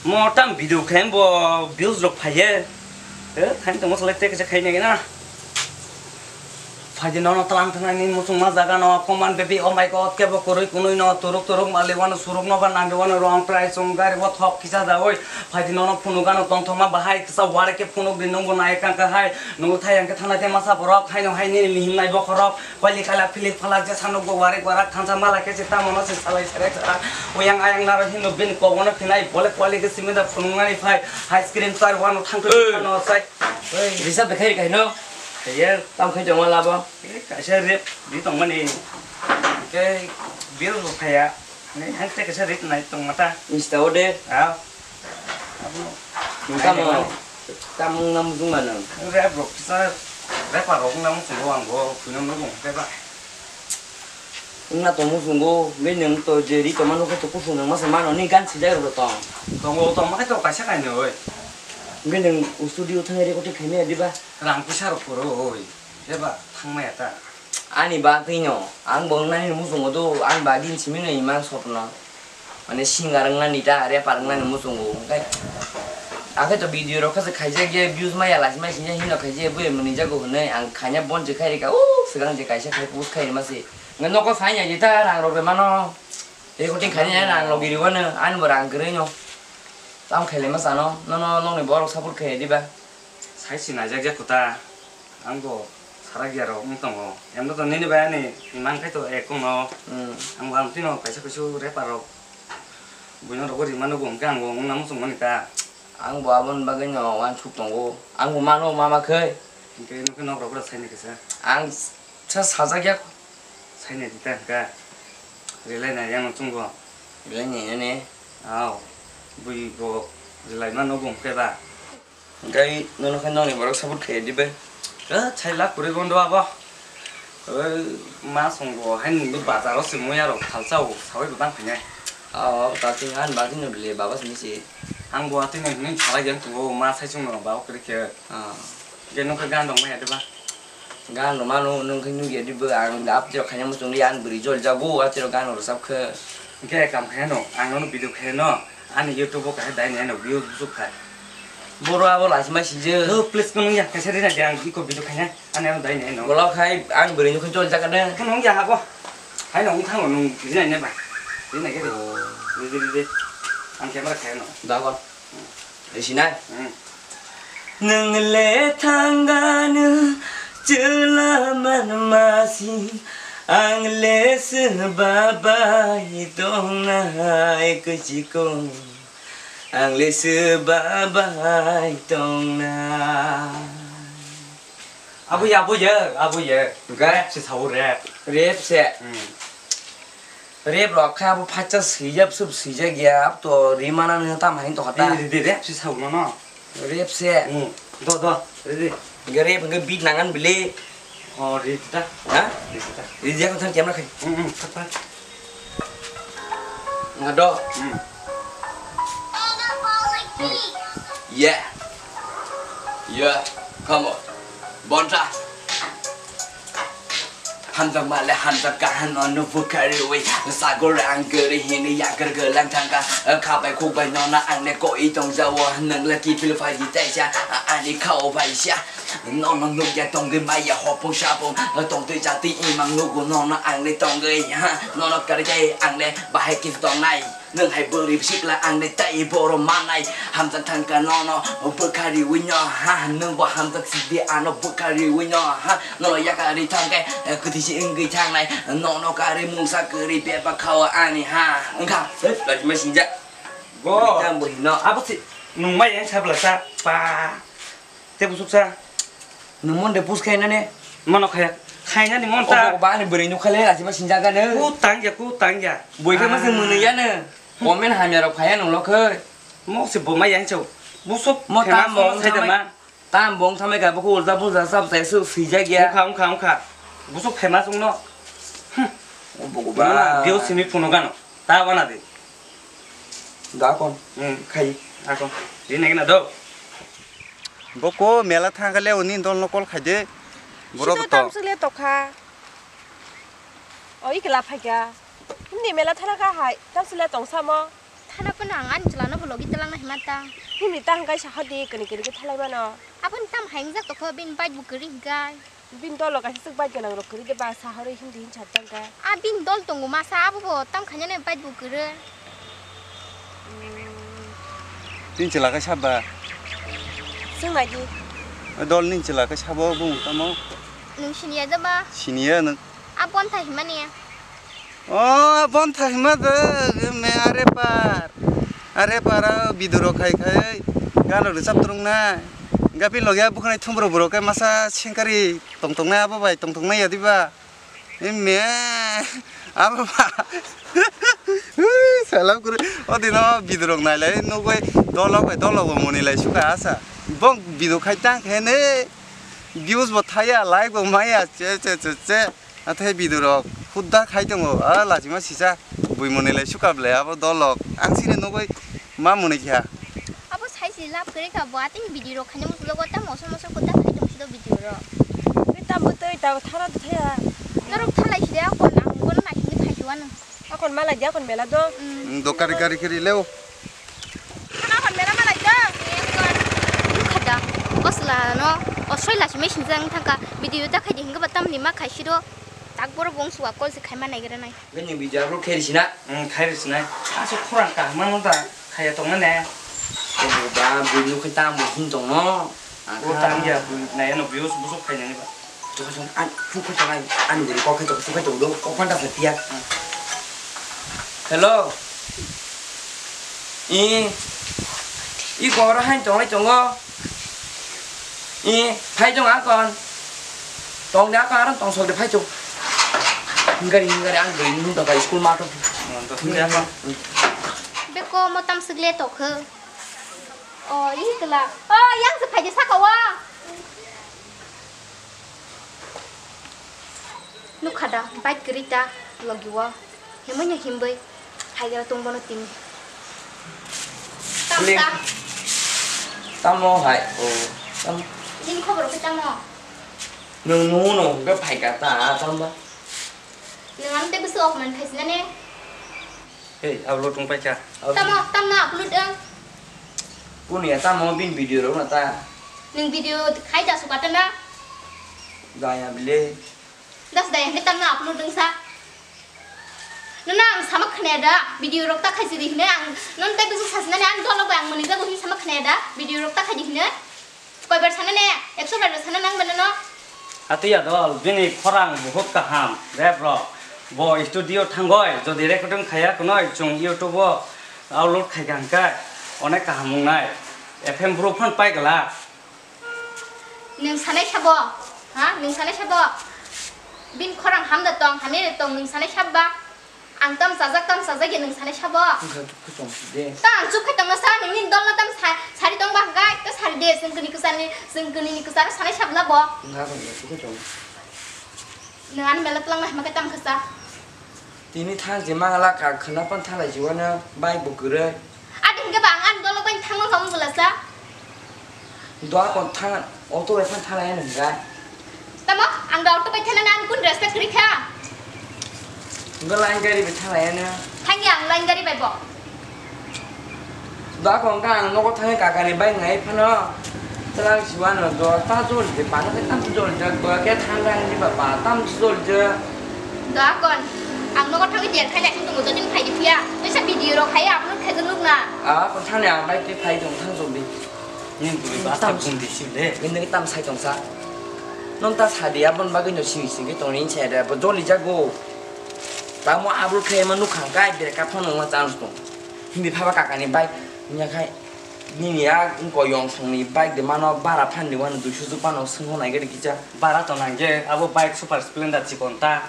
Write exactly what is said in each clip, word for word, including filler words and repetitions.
Mo tam video khe bo views rok phaiye. Eh, thain tongmo salai tei kaisa khaina gina. Phaidi nono tlang thangnani muchungma jaga no, come on baby, oh my God, kebo kwrwi kunui no, turuk turuk mali wano, suruk no ba nangri wano, wrong price, wng gari o thok kisa da oi. Phaidi nono phunuk gano tongthokma bahai kisa ware khe phunuk di, nungbo nai kang kha hai, nungbo thai ang khe thanai tei masa borok, haino hai nini mihim nai bokhorok, kwali kala philik phalak je sanuk bo ware warak thansa mala khe se tamo no se salai serek sara. Oyang ayang naro hino bini kogono khinai bole kwali khe simi da phunuk nani phai, ice cream char wano thang khe no sai. Risa bekhai kaino. Khaye. Tam khai jongma labo. Eh, kaisa rep di tongmani. Ke bil rok khaya. Ne hang te kaisa rep nai tongma ta. Insta o de. Ah. Abo. Nung tamo. Ai, tamung nam jung manang. Rep rok kisa rep rok nam sungo ang go. Kuno no mung te ba. Wngna tongmo chwnggo, bini wng to je ri tongma nokhe to kuphur nangma se mano, ni gan sijak rwgo tong. Tongo, tongma khe to kaisa kainwi. Bini wng studio thangwi recording khaimaya diba? Rang puisa rok kwrwi, eba thangmaya ta. Ani bagwino, ang bo wngnani muchungo do, ani bagwini simi no iman sotno. Mane singer wngnani ta, rapper wngnani muchungo, hwnkhe. Akhe to video rok khe se khaijak ye, views maya, lachima singya hino khaijak ye, buya mwnwi jago hwnwi ang khaina bon je khai rikha, o, swkang je kaisa khai post khai rima se. Hwnkhe nokho phai ya jeta rang rok rwmano. Recording khaina ya rang rok giriwano, ani bo rang kwrwi no. Tamo khailai ma chano, nono nokni borok support khai diba. Sai si naijak jak kota, ang bo sarak ya rok wng tongo. Emno to nini bai ani iman khai to ek no. Hmm. Ang bo ang tino kaisa kusu rapper rok. Buino rok rimano bo hwnkhe ang bo wngna muchung mani ta. Ang bo aboni bagwi no uansuk tongo. Ang bo mano mama khai. Hwnkhe nokhe nok rok ro saini kisa. Ang sa sajak ya. Saini dita hwnkha. Rilai na yang chungo. Rilai ni ne. Aw. Bui bo rilai mano bo hwnkhe ba. Hwnkhe nono khe nokni borok support khe di bai. Eh, chai lak kwrwi bondo abo. Eh, ma songo hai nini bazar o se muya rok thalsa o sawi bo tang khainai. Aw, ta chwng ani bagwi no le baba sini si. Ang bo atwi no hwnwi thalai jang tongo ma sai chwng no ba o kwrwi khe. Ah. Je nokha gan rok maya de ba. Gan rok mano nung khe nugya di bo ang da apti rok khaina muchung di ang bwrwi jol jago atwi rok gan rok rwchap khe. Hwnkhe kam khaino ang nono video khaino ani YouTube o kahai dai naino views busuk khai. Boro abo lachima sijak. Oh, please, kung ya, kaisa rina di ang iko video khaina, ani ano dai naino. Golok hai ang bwrwi nukhe jol jakane. Kung ya habo. Hai nung thang nung rina ne ba. Rina ke. Oh. Di di di di. Ang camera khaino. Dagon. Isinai. Hmm. Nwng le thangano chwla manmasi, ang le swba bai tongnai kwchikon, ang le swba bai tongnai. Abo ya, abo ya, abo ya. Ga? Rap se sao, rap. Rap se. Hmm. Rep rok kha abo phacha swijak sub swijak ya, abo to rimana no tam hain to hata. Di, di, di, rep si sao no, no. Rep se. Hmm. Do, do, ready. Hingke rep hingke beat nangan bili. Oh, ready ta. Ha? Ready ta. Ready ya, kau camera khai. Hmm, hmm, thak, thak. Nga do. Hmm. Yeah. Yeah. Come on. Bonta. Hamjakma le hamjak kaham no nubukariwi. Sagor ang gari hini yagar galang thangka. Khabai khukbai nono ang ne koi tongjawo. Nwng le kiphil phaidi taisa. Ani khao phaisa. Nono nukya tongwi maya hopung sapung. Tongtwi jatwi imang nugo nono ang ne tongwi. Ha, nono kari khe ang ne bahai kif tongnai. Nwng hai bwrwi sikla ang de tai boro manai. Hamjak thangka nono bwkha riwi no ha, nwng bo hamjak sidi ano bwkha riwi no ha. Nono yakari thangkhe kwthwi se wngwi thangnai. Nono kari mungsa kwrwi bebak khao ani ha. Wngkha, lachima sinjak. Bo. Tang bo hino. Abo si nungmai yang sabla sa pa. Te busuk sa. Nwng mon de push khaina ne? Mono khaya. Khaina ni mon ta. Obo ba ani bwrwi nukha le lachima sinjak gane. Ku tang ya, ku tang ya. Boi khe masa mwnwi ya ne. Comment hamya rok phaya nung lokhe. Mo se bo mai yang chau. Busuk mo famous tam bo wng sai da thamai. Ma. Tam bo wng thamai ka bo ko ulta bulta sab sai su sijak ya. Wngkha, wngkha, wngkha. Busuk famous wng no. Obo go ba. Dio simi phunuk gano. Ta wana de. Da kon. Hmm. Khai. Akon. Di nai na do. Boko mela thangkha le oni dol no call khaide. Borok to. Sito tamsile tokha. O ikla phaikha. Himni mela thara kha hai. Tamsile tongsamo. Khana phano ang ani chwla no bo logi twlang na hima ta. Himni ta hwnkhe sa hodi kwrwi kwrwi khe thalai mano. Aboni tam hai wngjak tokho bini bike bo kwrwi hwnkhe. Bini dolo kaisa swk bike gwnang rok kwrwi de ba sa horwi himdi hin sa tang kha. A bini dol tongo masa abo bo tam khainani bike bo kwrwi. Bini chwla khe saba. Swng nai di. Dol ni chwla khe sabo bung tamo. Nwng siniya da ba? Siniya nwng. A bonthai himani. O, bonthai hima de, me are par. Are par, a video rok khai khai, gan rok rwchap twrwng nai. Gapi logya bwkhwnai thumbrok borok khe masa sengkari tong tong nai, abo bai tong tong nai ya diba? Ime, abo ba. Salam kuru. O dino video rok nai lai, nugui dolok bai dolok bo muni lai suka asa. Bong video khai tang khe ne. Views bo thaya, like bo maya, che, che, che, che. Athai video rok hudda khai tongo, a lachima sisa bui mwnwi lai suka ble abo dolok. Ang sini nugui ma mwnwi kha. Abo sai si love kwrwi kha bo, atini video rok khaina musulogo ta moso moso hudda khai tong sido video rok. Twi tam bwtwi ta thara thaya. Norok thalai side akon ang bono naisingwi khai siwano. Akon malai di akon mela do. Mm. Ang do kari kari kiri leo. Khana hon mela malai do. Nukha da, o chwla no, o soi lasi machine jang thangka, video ta khai di hingke ba tamni ma khai siro, tak boro bong suwa call se khai ma nai gra nai. Bini video upload khai risi na? Hmm, khai risi nai. Asa khurang kaham no da, khai ya tong na ne. Ba, bini nukhai tam bo hin tong no. O tang ya, nai ano views busuk khai nani ba. Tokha song, an, phung khai tongnai, ani guri kok khai tong, phung khai tong, do, kok phanda khai piya. Hello. I, i kok ro hain tongnai tongo. I, phai tong akon. Tong de akon, aron tong sok de phai tong. Hingari, hingari, ang guri nung tong kai school ma tong. Beko mo tam sigle tokho. O, i kla. O, yang se phai de saka wa. Nukha da, bike kwrwi ta logi o. Himwi no himwi phaigra tong bono tini. Tamsa. Tamo hai, o, tam- Nini khobor khe tamo? Nwng nuno hwnkhe phaikha ta, tamba? Nwng ano tei bwswk ok man phaisinani? Hey, upload wng paikha. Tamo, tamno upload wng? Kuniya tamo bini video rok na ta? Nwng video khai da sukata na? Jaya bile. Das da hingke tamno upload wng sa? Nono ang sama khne da, video rok ta khai sidi hine ang, non tei bwswk sasinani ang dolo bai ang mwnwi jago hini sama khne da, video rok ta khai di hine? Koibar sana ne, ekso bar sana nang ba nono? Atiya dol, bini khorang buhut kaham, rap rok. Bo studio thangoi, jodi recording khaya kunoi, chung YouTube o upload khai kha hingkai, onek kaham wngnai. F M bro phan pai gala. Nwng sanai sabo, ha? Nwng sanai sabo? Bini khorang hamda tong, hamya tong, nwng sanai sabo ba? Ang tam chajak, tam chajak ya nwng sanai sabo. Wngkha chukhu tong si de. Ta ang chukhu tongno sa, nini dolno tam sa, sari tong ba hwnkhe, ta sari de, chwng kuni kwchani, chwng kuni ni kwcharo sanai sabo na bo. Wngkha wngkha chukhu tong. Nwng ano mela twlang na hwnkhe tam khe sa. Tini thang je mangala ka khwna pan thalai jiwano bike bo kwrwi. Adi hwnkhe ba ang ani dolok bai thangma kha wngwlasa. Doa kon thang auto bai phan thalai nang ga. Tamo ang da auto bai thanani ani kun respect kwrwi kha. Hwnkhe line gari bai thalai ano. Thangya ang line gari bai bo. Da kong ka ang nogo thangwi kakani bike ngai phano. Tlang siwano do ta jol je pano ke tam jol je do ke thang rang ni ba ba tam jol je. Da kon ang nogo thangwi jer khai naising tongo jodi phai di phiya. Tesa video rok khai upload khai nuk na. A kon thani ang bike ke phai tong thang jol di. Ni buri ba tam bung di sim de. Ini tam sai tong sa. Non ta sadi abon bagwi no sini sini tong ni se de bo joli jago. Tamo upload khai ma nuk khang kai bere ka phano ma chance tong. Hindi phaba kakani bike nya khai. Nini ya wngkha yong songni bike de mano bara phan di wano duisu ju pano swngo nai gari kisa. Bara to nangje abo bike super splendor chikon ta.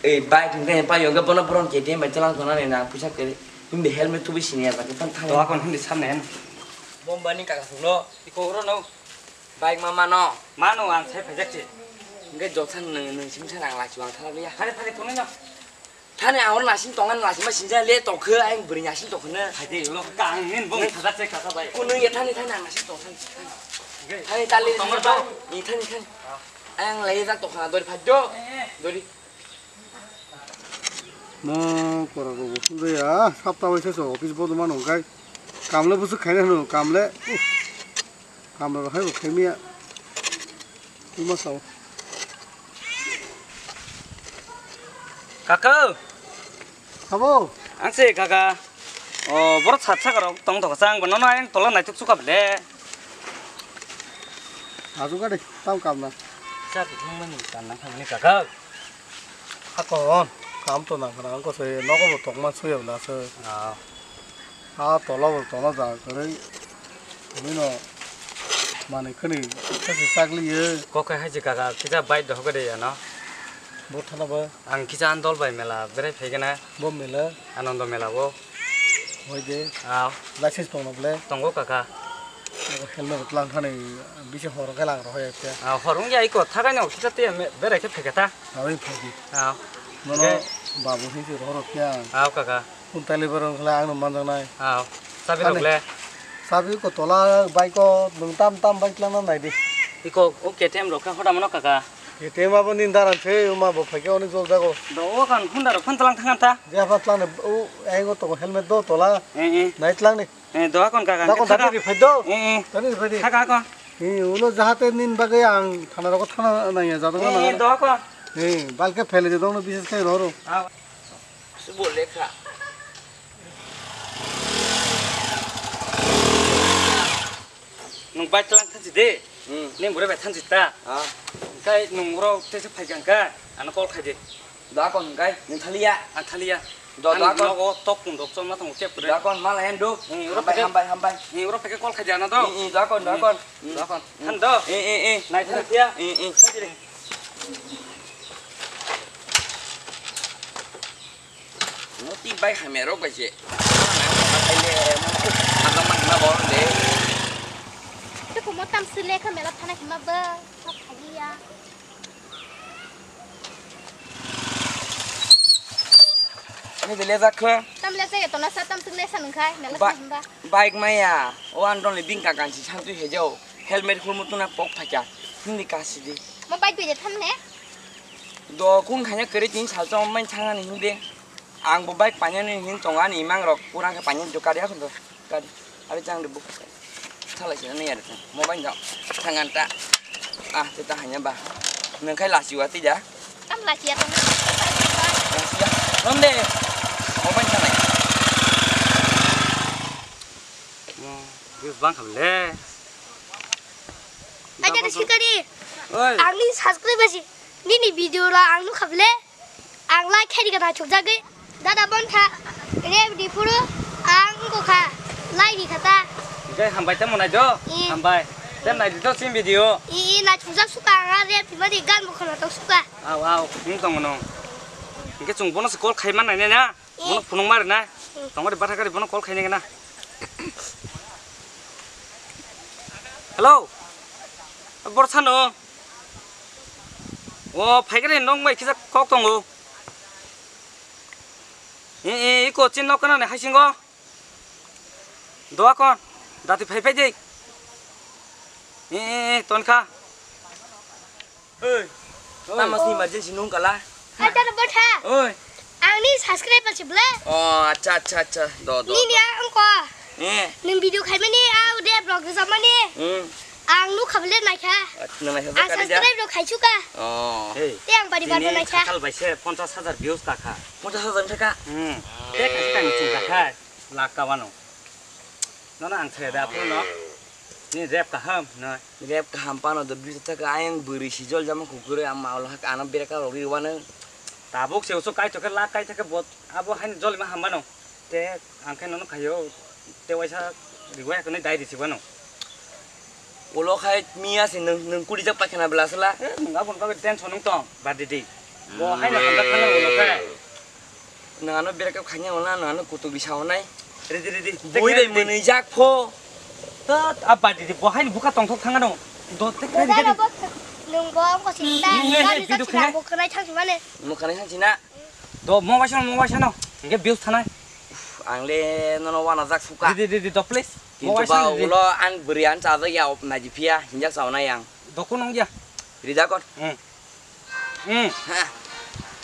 Ei bike hingke pa yong bono boron K T M bai chelang tona ni na puisa kere. Hindi helmet tubi sini ya baki phan thang. To akon hindi samne. Bomba ni kaka sungno. Iko ro no. Bike ma mano. Mano ang sai phajak che. Hingke jotha nang nang sing sa nang lachi wang thala ya. Phare phare tongni no. Thani ang oro nasing tongan nasing ma sinja le tokhe ang bwrwi nasing tokhe ne. Hai de lo kang nin bong thada che kaka bai. Kunui ya thani thani ang nasing tokhe. Thani tali tongor ba. Ni thani thani. Ang lai jak tokha dori phajjo. Dori. Mo kora rogo phunjaya, sapta bai se office bodo mano kai. Kamle busu khaina no, kamle. Kamle rohai bo khaimiya. Tuma sao. Kaka. Sabo. Ang se kaka. O, borok sat saka rok tong tong sang bo nono ayang tola naituk suka bele. Ajuka de, tam kamna. Sa bitung mani kanna khamni kaka. Hakon, kam to nang khana ang ko se nogo bo tongma suya bela se. Ah. Ha tola bo tola ja kare. Mino mani khani kasi sakli ye. Ko kai hai je kaka kisa bai dohok de ya no. Bo thana ba. Ang kisa andol bai mela berai phai gana. Bo mela. Anondo mela bo. Hoi de. Ah. License tongna bele. Tongo kaka. Helmet tlang thani bisi hor khe lang rohoi ya. Ah, hor wng ya iko thakai no kisa te me-, berai khe phai kha ta. Awi phai di. Ah. Nono babu hin se rohor kya. Ah, kaka. Kun tali barang khala ang no manjang nai. Ah. Sabi rok le. Sabi ko tola bai ko nung tam tam bai tlang nai di. Iko o K T M rok khe hoda mano kaka. K T M abo nin daran se uma bo phai khe oni jol jago. Do o kan hunda rok phan tlang thangan ta. Je apa tlang ne o ai go to helmet do tola. Eh, eh. Nai tlang ni. Eh, doa kon kaka, Dakon kaka. Tadi rifai do. Eh, eh. Tadi rifai di. Kaka kon. Eh, ulo jahate nin bagwi ang thana rogo thana nangya jadong Eh, eh, na. Doa kon. Eh, balke phele je dong no bises kai roro. Ah. Subo lekha. Nung bai tlang thansi de. Hmm. Ning bure bai thansi ta. Ah. Kai nung ro te se phai kang ka. Ano call khai de. Doa kon kai, nung thaliya. Ang thaliya. Do, Ang doa kon. Nogo tok kun dok chom na tong chep kure. Doa kon, mala hen do. Hmm, uro Hambai, pakai. Hambai, hambai. Hmm, uro pakai call khai jana do. Eh, eh, doa kon, doa kon. Hmm. Doa kon. Hmm. Han do. Eh, eh, eh. Nai thang thia. Eh, eh. Khai dire. Moti bai hamya rok bai se. Agam ma hima bor de. Te ko mo tam sile ka mela thana hima ba. Thap thagi ya. Ni bele jak kho. Tam le jak to na sa tam sik le sa nang khai mela Ba-, thana hima. Bike maya. O an don le bing ka kan si san tu he jao. Helmet khulmu tu na pok phacha. Hindi ka si di. Mo bike be de tham ne. Do kun khanya kere tin sal chong mai thangani hinde. Ang bo bike panyani hin chong ani imang rok kurang khe panyani do kari akhon do. Kari. Ari chang de bu. Thalai sina ni yar. Mo bai jao. Thangan ta. Ah, te ta hanya ba. Nang khai lasi wa ti ja. Tam lasi ya tong. Lasi ya. Rom de. Mo bai thalai. Mo, views bang kham le. Aja de sikari. Oi. Ang ni subscribe si. Nini video la ang nu khable. Ang like khai di ka naithokjagwi. Dada Bontha, rep di phuru ang wngkha, like di kha ta. Hingke hambai tamo nai do? I. Hambai. Tem nai di to chini video. I, i, naithokjak suka ang rep di mani gan bo khwnathok suka. Aw, aw, wng tongo no. Hingke chwng bono se call khai man nai na. I. Bono phunuk ma rwnai. I. Tongori batha kari bono call khai nai na. Hello. Bor sano. O, phaikhe nok bai kisa kok tongo. E, e, iko chin nok kana ne haisingo. Doa kon. Dati phai phai de. E, e, e, tonkha. Oi. Tamo si emergency nung kala. Acha na botha. Oi. Ang ni subscriber si bla. Oh, acha, acha, acha. Do, do. Nini do. Ang ko. Eh. Nung video khai mani, au de vlog sa mani. Hmm. Ang nu khabale naikha. Nang naikha. Ang subscribe ro khai chuka. Oh. Hey. Te ang bari bar naikha. Khatal bai se ponchash hajar views ka kha. Ponchash hajar thaka. Hmm. Te khai tang chuka kha. Lakh ka bano. Nono ang thaya da phuru no. Ni rep kaham no. Rep kaham pano do bisa taka ayang bwrwi si jol jama kukure ama olo hak ano bera ka rogri wano. Tabuk se uso kai toke la kai toke bot abo hain jol ma hamba no. Te ang khe nono khayo te waisa riwaya kone dai risi wano. Ulo khai miya se nung nung kuri jak pakhana bela sela. Eh, nung abon ka tension nung tong. Bad di di. Bo haino hamda thangna ulo khe. Nang ano berak khaina wala nang ano kutuk bisa onai. Ridi, ridi. Boi bai mwnwi jak pho. Tat, abba didi, bo haini bukha tongthok thangano. Do, tek, tek, tek. Nung bo ang kosi ta. Ni, ni, ni, gari video tak sila khna. Bo khnai thang sima ne. Mo khnai thang sina. Do, mo waisa, mo waisa no. Hingke views thanai. Ang le nono wana jak suka. Ridi, ridi, do, please. Mo kintu waisa ba no, ridi. Ulo an bwrwi an chajak ya op naji phiya hinjak sauna yang. Dokun ong ya. Rida kon. Hmm. Hmm. Ha.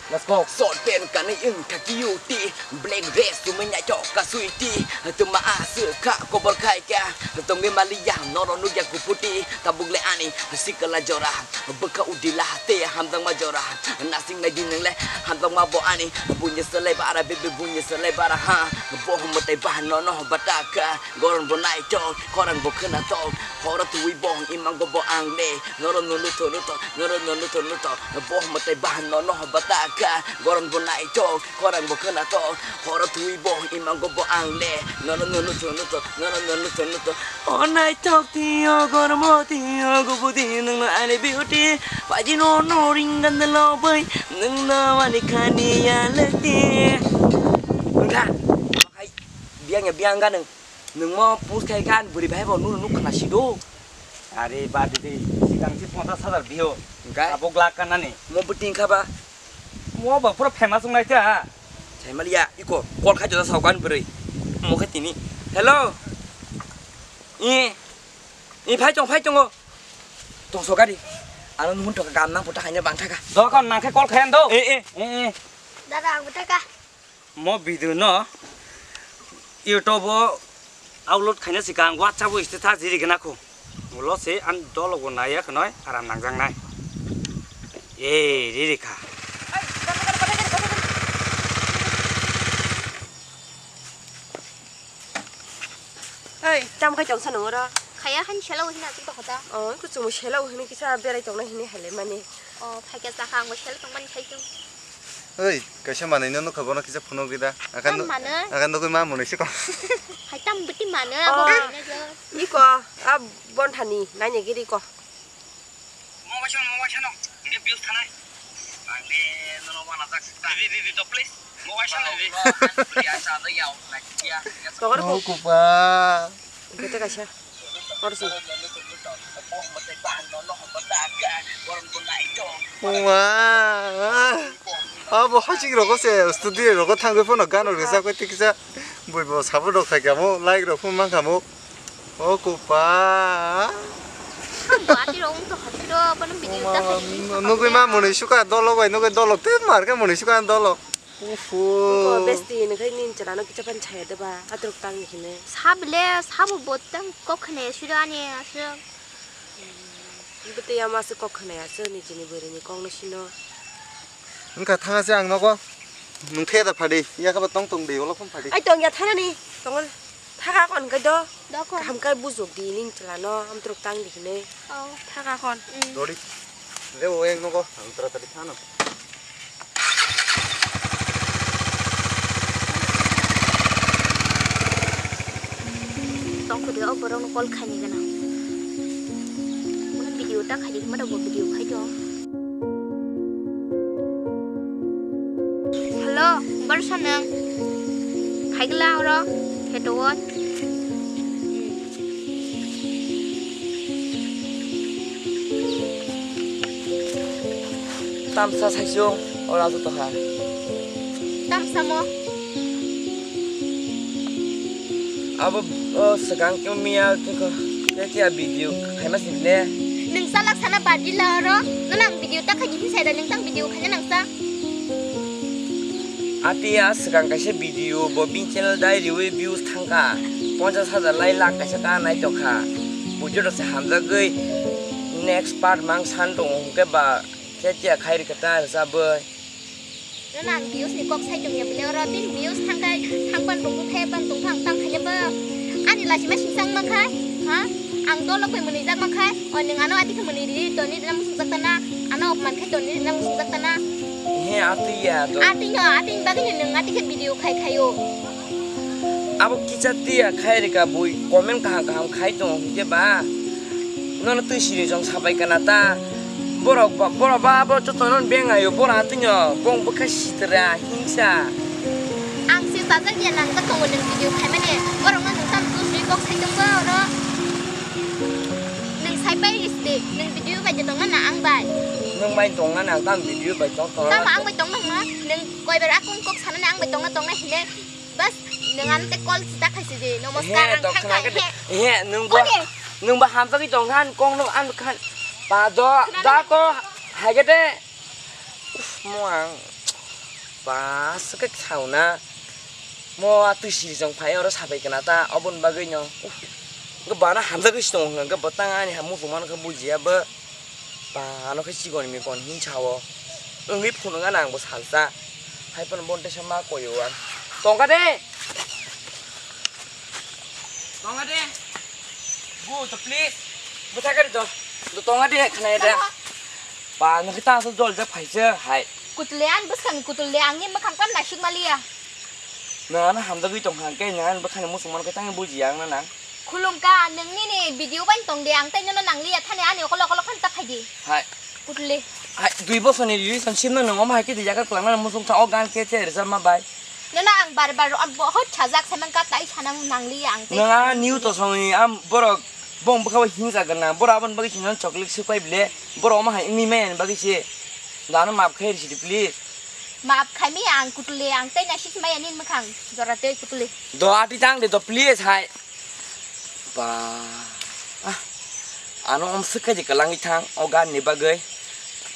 Let's go. Short pant kanwi wng kha cute, black dress chumui naithok ka sweetie. Tuma aswk kha kobor khai kha, tongwi maliya norok nukya kuputi. Tabuk le ani sikla jora, bwkha udila tei hamjakma jora. Nasing nai di nwng le hamjakma bo ani, buini swlai bara bebe buini swlai bara ha. Bo mwtai bahan no no bata kha, goron bo naithok, khorang bo khwnathok. Horo twi bo imango bo ang le, norok no nuthok nuthok, norok no nuthok nuthok. Bo mwtai bahan no no bata kha, goron bo naithok, khorang bo khwnathok. Horo twi bo imango bo ang le, norok no nuthok nuthok, norok no nuthok nuthok. O naithok tio, gormo tio, gubu di nwng no ani beauty. Paji no no ring gan de lo bai, nwng no ani khani ya le ti. Wngkha, hai, biang ya biang ga nwng, nwng mo post khai gan bwrwi bai bo nunu nuk khna si do. Are ba di di, sikang si ponchas hajar biyo. Wngkha? Abo glak kanani. Mo bwtwi wngkha ba? Mo ba pura famous wngnai ta. Saimaliya, iko, call khai jora saukan bwrwi. Mo khe tini. Hello. I, i phai chong, phai chongo. Tong sogari. Ano nuhun toka gam nang puta khaina bang thaka. Dokon nang khe call khayan do. Eh, eh. Eh, eh. Dada, ang puta ka. Mo video no YouTube o upload khaina sikang WhatsApp o status riri gana kho. Ulo se an dolo go naya khnoi aram nangjang nai. Eh, riri kha. Ei, tam khai tongsa nung oro? Khaya han selo hina tu to khata. Oh, kuchung selo hini kisa berai tongna hini hele mani. Oh, phaikya sakha ang selo tongmani khai tu. Oi, kaisa manwi no nukha bono kisa phunuk rida. Akan tam mano? Akan nugui ma mwnwi se kok. Hai tam bwtwi mano abo. Oh. Iko, a bonthani, naini giri ko. Mo waisa, mo waisa no. Ini views thanai. Ang le nono wana jak. Di, di, di, di, to please. Mo waisa no, di. Ya, sa, ya, ya. Tokar ko. Oh, kupa. Kete kaisa. Orsi. Wah. Abo hasik rogo se studio rogo thangwi phano gano rwjak bai tikisa bui bo sabo rok thai kamo like rok phano mankha mo. O kupa. Ang bo ati rok wngkha hati rok, bono video ta khai di. Nugui ma mwnwi suka dolok bai nugui dolok te mar khe mwnwi suka dolok. Uhu. Ko besti ni khai nin chana no kicha pan chaya de ba atrok tang ni hine. Sabile sabo botang kok khne siro ani aswk. Bete ya ma se kok khne aswk ni jini bwrwi ni kok no sino. Wngkha thanga se ang nogo. Nung the da phadi. Ya kha ba tong tong de olo phon phadi. Ai tong ya thana ni. Tong thaka kon kai do. Dokon. Kaham kai bujok di nin chwla no amtrok tang di hine. Oh. Thaka kon. Mm. Dori. Le o eng nogo ang tara tari thano. Tong kudi o borok no call khaini gana. Muna video ta khaidi hima rok bo video khai do. Hello, Barsa nang. Khaigla oro, heto o. Tamsa saisung, ora to toha. Tamsa mo. Abo, o, swkang khe miya khe ko, khe khe a video khaima sini le. Nwng salak sana badi la oro, nono ang video ta khaidi hin sai da nwng tang video khaina nang sa. Ati a swkang kaisa video bo bini channel dai riwi views thangkha, ponchas hajar lai lakh kaisa ka nai tokha. Bujo rok se hamjagwi next part mang san tongo hwnkhe ba khe khe khai rikha ta rwchabwi. Nono ang views ni kok sai tongya bile oro bini views thangkai thangpan tongkha thaipan tongkha ang tang khaina ba ani lachima singsang mankha ha ang dolok bai mwnwijak mankha o nwng ano ati khe mwnwi ri toni rina musungjak tana ano opman khai toni rina musungjak tana. He ati ya to. Ati no ati ni bagwi no nwng ati khe video khai khaio. Abo kisa tiya khai rika bui comment kaham kaham khai tongo hwnkhe ba nono twi siri jong sabai kana ta. Borok ba, borok ba abo jotono beng ayo, borok atwino bong bwkha sitra, hingsa. Ang se sajak ya nang ta tongo nwng video khaimani, borokno nwng tam tu sui kok sai tongba oro. Nwng sai pai ris de, nwng video bai de tongna na ang bai. Nwng bai tongna na ang tam video bai tong tong. Tamo ang bai tongna ma, nwng koi bar akung kok sanani ang bai tongna tongna hine, bas nwng ano te call sita khai se de, namaskar ang khai khai he. He, nwng bo, nwng bo hamjagwi tong khan, kong no ang khan, pa do, da ko, hai ge de. Uf, mo ang. Ba, swkak sauna. Mo a twi siri jong phai oro sabai kana ta, obon bagwi no. Uff, go bana hamjagwi si tongo hwnka, go botang ani ha muchung mano khe bujiya bo. Ba, ano khe chikon mikon hin sao. Wngwi phunukna nang bo salsa. Hai phano bonte sa ma koyo ang. Tongka de. Tongka de. Go to please. Bwtha kari to. Do tongka de khna ya da. Ba, no kita so jol ja phaisa hai. Kutule an bwskang kutule angni mwkhang tam naisik maliya. Nang ano hamjagwi tong kha, khe nang ani bwkhani muchung mano khe tangwi bujiya ang na nang. Khulumka, nwng nini video bai tong de, ang tei nono nang liya thani ani okolo okolo khan ta phai di. Hai. Kutule. Hai, dui bosorni relationship no nwng omo hai khe di jaga kwlangna muchung kha o gan khe che rwchapma bai. Nono ang bar bar, ang bohot sajak, samang ka tai sanang nang liya ang tei. Nwng a new to songni am borok bong bwkha bai himsa gana, borok aboni bagwi chwng chocolate swk pai bile, borok omo hai wngwi maya ni bagwi se. Dano maaf khai risi di, please. Maaf khai mi ang kutule, ang tei naisik maya nini mwkhang jora tei kutule. Do ati tang de do, please hai. Ba. Ah. Ano om swk khai di kwlangwi thang o gan ni bagwi.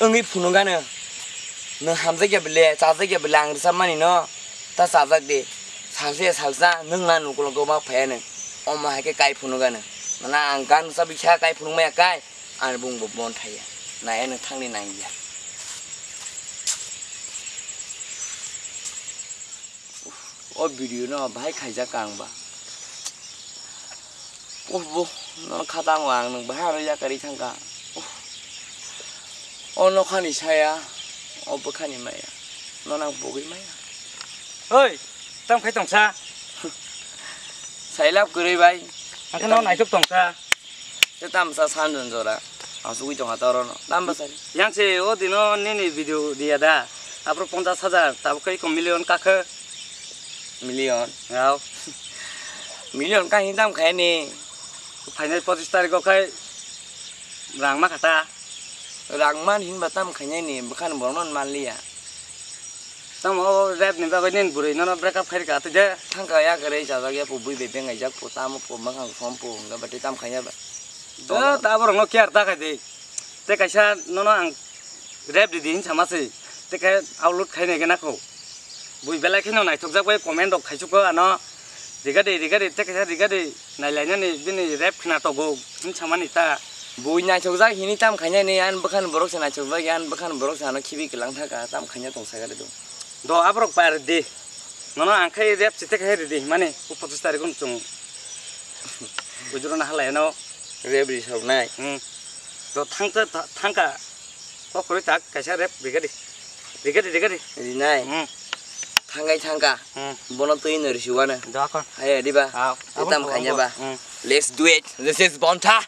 Wngwi phunuk gano. Nwng hamjak ya bile, chajak ya bile ang rwchap mani no. Ta chajak di. Salsa ya salsa, nwng na nukulo go ma phaya nwng. Omo hai khe kai phunuk gano. Mana ang gan rwchap bikha kai phunuk maya kai. Ani bung bo bon thaya. Nai ano thangni nang ya. O video no bahai khaijak ang ba. Uff, bo, no khatang ang nwng bahai aro yakarwi thangkha. Uff. O nokhani saya, o bwkhani maya. No nang pogwi maya. Oi, tam khai tongsa. Sailap kwrwi bai. Angkhe no naitok tongsa. Te tamsa sanjon jora. Asugwi tongkha torono. Tamba sari. Yang se o dino nini video dia da. Apro ponchas hajar, tabuk kai ko million kakhe. Million. Yao. Million ka hin tam khai ni. Phainai pochis tarikh o khai rang ma khata. Rang man hin ba tam khainai ni, bwkhan borok no man liya. Tamo o rap ni bagwi nini bwrwi nono break up khairika twi de. Thangka ya kwrwi chajak ya po bui bai bengaijak po tamo po mwkhang som po hwnga ba tei tam khaiya ba. Do ta borok no care ta khai de. Te kaisa nono ang rap ridi hin sama se. Te khe upload khainai khe nakho. Bui belai kheno naithokjak bai comment rok khaichuko ano. Rigadi, rigadi, te kaisa rigadi nailainani bini rap khna togo hin samani ta. Bui naithokjak hini tam khainani, an bwkhan borok se naithokjak, an bwkhan borok se ano khibi kwlang thaka, tam khaina tong sakha de do. Do aborok pai ridi. Nono ang khai rap se te khai ridi, mani o pochis tarikh o chwng ujuro na halai ano. Rap ri sok nai. Hmm. Do thang ta, thangka. Kok kwrwi tak kaisa rep rigadi. Rigadi, rigadi. Rinai. Hmm. Thangai thangka. Hmm. Bono twi no risi wana. Dakon. Hai diba. Ah, tam khanya ba. Hmm. Let's do it. This is Bonta.